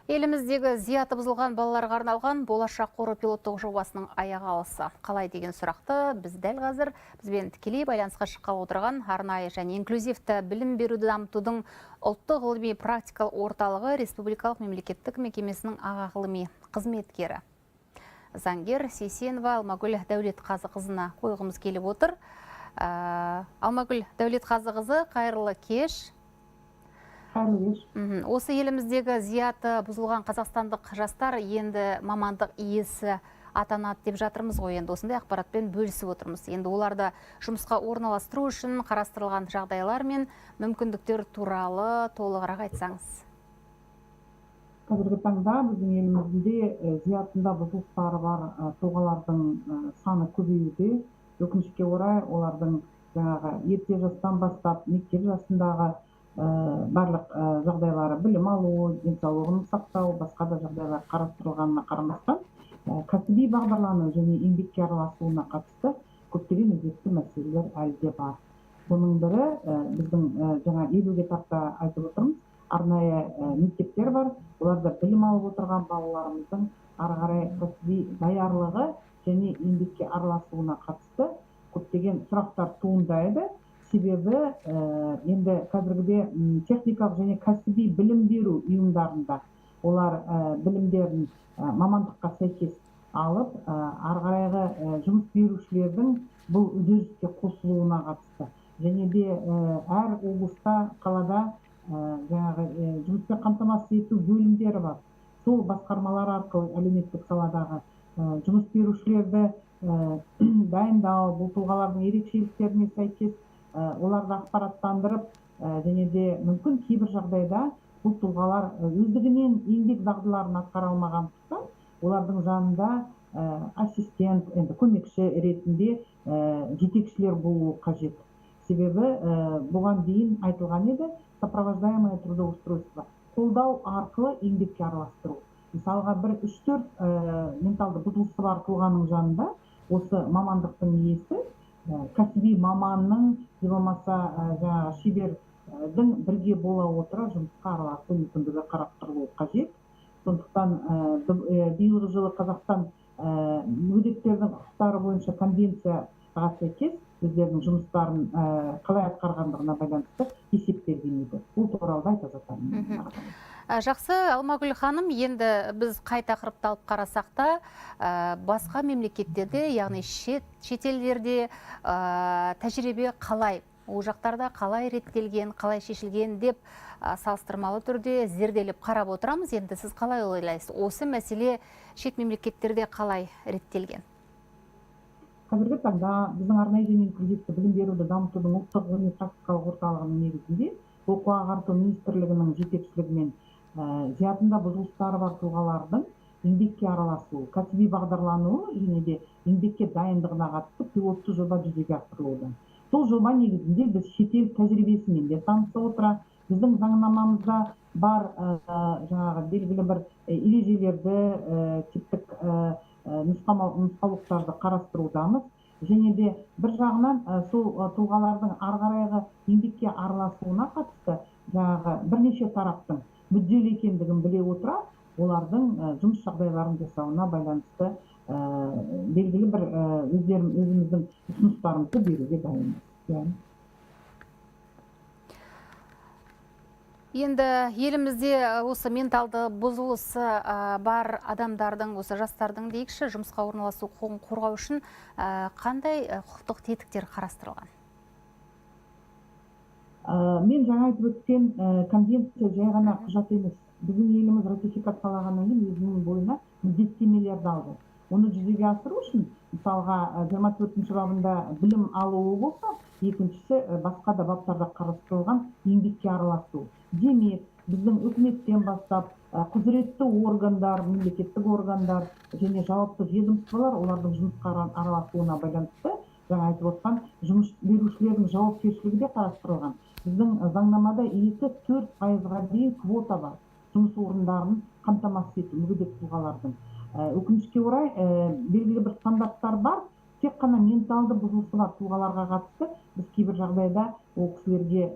Еліміздегі зияты бұзылған балаларға арналған Болашақ қоры пилоттық жобасының аяғы алысы қалай деген сұрақты біз дәл қазір бізбен тікелей байланысқа шыққалы отырған арнайы және инклюзивті білім беруді дамытудың ұлттық ғылыми практикалық орталығы республикалық мемлекеттік мекемесінің аға ғылыми қызметкері заңгер Сейсенова Алмагүл Дәулетқазықызына қойғымыз келіп отыр. Алмагүл Дәулетқазықызы, қайырлы кеш. Қайырлы кеш. Осы еліміздегі зияты бұзылған қазақстандық жастар енді мамандық иесі атанады деп жатырмыз ғой, енді осындай ақпаратпен бөлісіп отырмыз. Енді оларды жұмысқа орналастыру үшін қарастырылған жағдайлар мен мүмкіндіктер туралы толығырақ айтсаңыз. Қазіргі таңда біздің елімізде зиятында бұзылыстары бар тұлғалардың саны көбеюде. Өкінішке орай, олардың жаңағы ерте жастан бастап мектеп жасындағы барлық жағдайлары, білім алуы, денсаулығын сақтау, басқа да жағдайлар қарастырылғанына қарамастан, кәсіби бағдарлану және еңбекке араласуына қатысты көптеген өзекті мәселелер әлі де бар. Соның бірі, біздің жаңа 50-ге тарта айтып отырмыз, арнайы мектептер бар. Оларда білім алып отырған балаларымыздың ары қарай кәсіби даярлығы және еңбекке араласуына қатысты көптеген сұрақтар туындайды. Себебі енді қазіргіде техникалық және кәсіби білім беру ұйымдарында олар білімдерін мамандыққа сәйкес алып, ары қарайғы жұмыс берушілердің бұл үдеріске қосылуына қатысты және де әр облыста, қалада жаңағы жұмыспен қамтамасыз ету бөлімдері бар. Сол басқармалар арқылы әлеуметтік саладағы жұмыс берушілерді дайындау, бұл тұлғалардың ерекшеліктеріне сәйкес оларды ақпараттандырып, және де мүмкін кейбір жағдайда бұл тұлғалар өздігінен еңбек дағдыларын атқара алмағандықтан, олардың жанында ассистент, енді көмекші ретінде жетекшілер болуы қажет. Себебі бұған дейін айтылған еді, сопровождаемое трудоустройство, қолдау арқылы еңбекке араластыру. Мысалға, бір 3-4 менталды бұзылысы бар тұлғаның жанында осы мамандықтың иесі, кәсіби маманның не болмаса жаңағы шебердің бірге бола отыра жұмысқа араласу мүмкіндігі қарастырылуы қажет. Сондықтан биылғы жылы Қазақстан мүгедектердің құқықтары бойынша конвенцияға сәйкес өздерінің жұмыстарын қалай атқарғандығына байланысты есеп берген еді. Бұл туралы да айта жатармын. Жақсы, Алмагүл ханым, енді біз қай тақырыпты алып қарасақ та, басқа мемлекеттерде, яғни шетелдерде тәжірибе қалай, ол жақтарда қалай реттелген, қалай шешілген деп салыстырмалы түрде зерделеп қарап отырамыз. Енді сіз қалай ойлайсыз, осы мәселе шет мемлекеттерде қалай реттелген? Қазіргі таңда біздің арнайы және инклюзивті білім беруді дамытудың ұлттық ғылыми практикалық орталығының негізінде Оқу ағарту министрлігінің жетекшілігімен зиятында бұзылыстары бар тұлғалардың еңбекке араласуы, кәсіби бағдарлануы және де еңбекке дайындығына қатысты пилотты жоба жүзеге асырылуда. Сол жоба негізінде біз шетел тәжірибесімен де таныса отыра, біздің заңнамамызда бар жаңағы белгілі бір ережелерді, типтік нұсқаулықтарды қарастырудамыз. Және де бір жағынан сол тұлғалардың ары қарайғы еңбекке араласуына қатысты жаңағы бірнеше тараптың мүдделі екендігін біле отыра, олардың жұмыс жағдайларын жасауына байланысты белгілі бір өзіміздің ұсыныстарымызды беруге дайынбыз. Енді елімізде осы менталды бұзылысы бар адамдардың, осы жастардың дейікші, жұмысқа орналасу құқығын қорғау үшін қандай құқықтық тетіктер қарастырылған? Мен жаңа айтып өткен конвенция жай ғана құжат емес. Біздің еліміз ратификациялағаннан кейін өзінің бойына міндеттемелерді алды. Оны жүзеге асыру үшін, мысалға, 24 бабында білім алуы болса, екіншісі басқа да баптарда қарастырылған еңбекке араласу. Демек, біздің үкіметтен бастап құзыретті органдар, мемлекеттік органдар және жауапты ведомстволар олардың жұмысқа араласуына байланысты жаңа айтып отқан жұмыс берушілердің жауапкершілігі де қарастырылған. Біздің заңнамада 2-4 пайызға дейін квота бар жұмыс орындарын қамтамасыз ету мүгедек тұлғалардың. Өкінішке орай, белгілі бір стандарттар бар, тек қана менталды бұзылысы бар тұлғаларға қатысты біз кейбір жағдайда ол кісілерге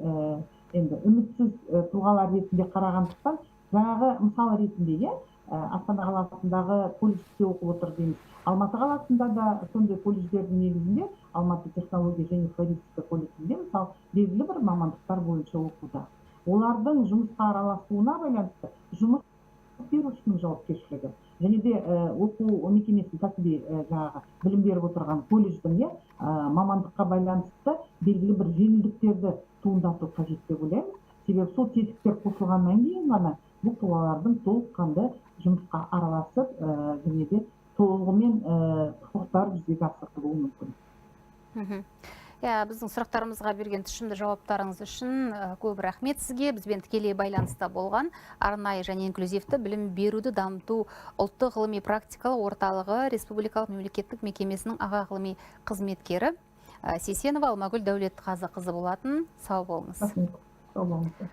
енді үмітсіз тұлғалар ретінде қарағандықтан Жаңағы мысал ретінде, иә, Астана қаласындағы колледжде оқып отыр дейміз. Алматы қаласында да сондай колледждердің негізінде, Алматы технология және флористика колледжінде, мысалы, белгілі бір мамандықтар бойынша оқуда. Олардың жұмысқа араласуына байланысты жұмыс берушінің жауапкершілігі және де оқу мекемесінің, кәсіби жаңағы білім беріп отырған колледждің, иә, мамандыққа байланысты белгілі бір жеңілдіктерді туындату қажет деп ойлаймыз. Себебі сол тетіктер қосылғаннан кейін ғана бұл тұлғалардың толыққанды жұмысқа араласып, және де толығымен құқықтары жүзеге асырылуы мүмкін. Иә, біздің сұрақтарымызға берген тұшымды жауаптарыңыз үшін көп рахмет сізге. Бізбен тікелей байланыста болған Арнайы және инклюзивті білім беруді дамыту ұлттық ғылыми практикалық орталығы республикалық мемлекеттік мекемесінің аға ғылыми қызметкері Сейсенова Алмагүл Дәулетқазықызы болатын. Сау болыңыз. Рахмет, сау болыңыз.